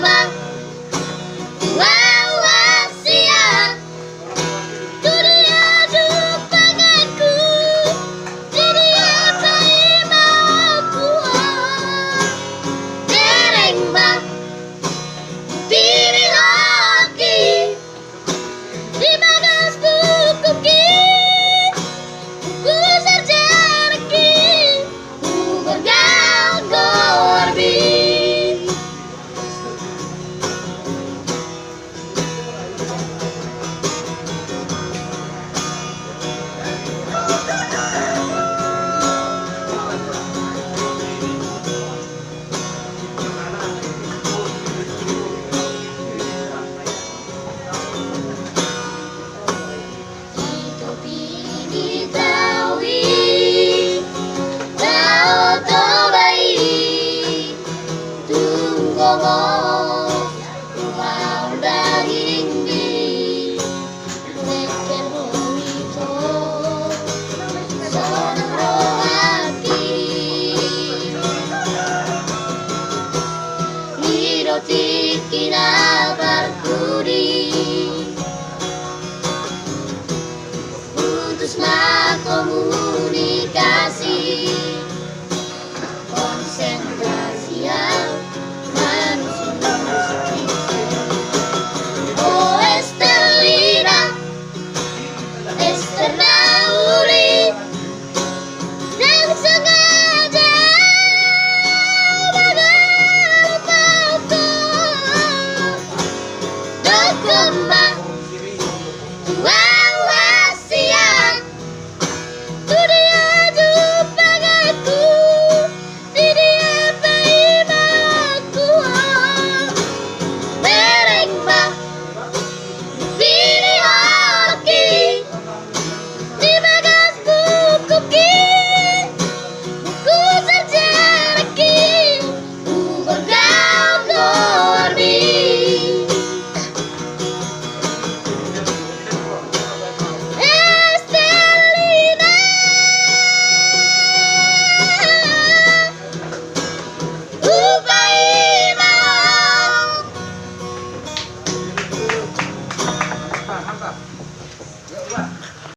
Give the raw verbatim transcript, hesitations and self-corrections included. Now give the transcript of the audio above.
Tulang hasian, tu dia jumpa denganku, di dia paima au. Bereng ma, pidi hoki, di bagas bukuki, buku sarjanaki, hubergaul goarbi. Ito pidi taui, tao Toba i, tung gogo huaul dagingmi. Leker ho ito, sonang rohangki. Di do tingki na parpudi, putus ma komunikasi. Konsentrasi au manusuk-nusuk ise. O Esterlina, Ester na uli, dang sengaja au mangalo pautku. Dokkon ma, tulang hasian, tu dia jumpa denganku, di dia paima au. Bereng ma, pidi hoki, di bagas bukuki, buku sarjanaki, hubergaul goarbi. Esterlina, hupaima au.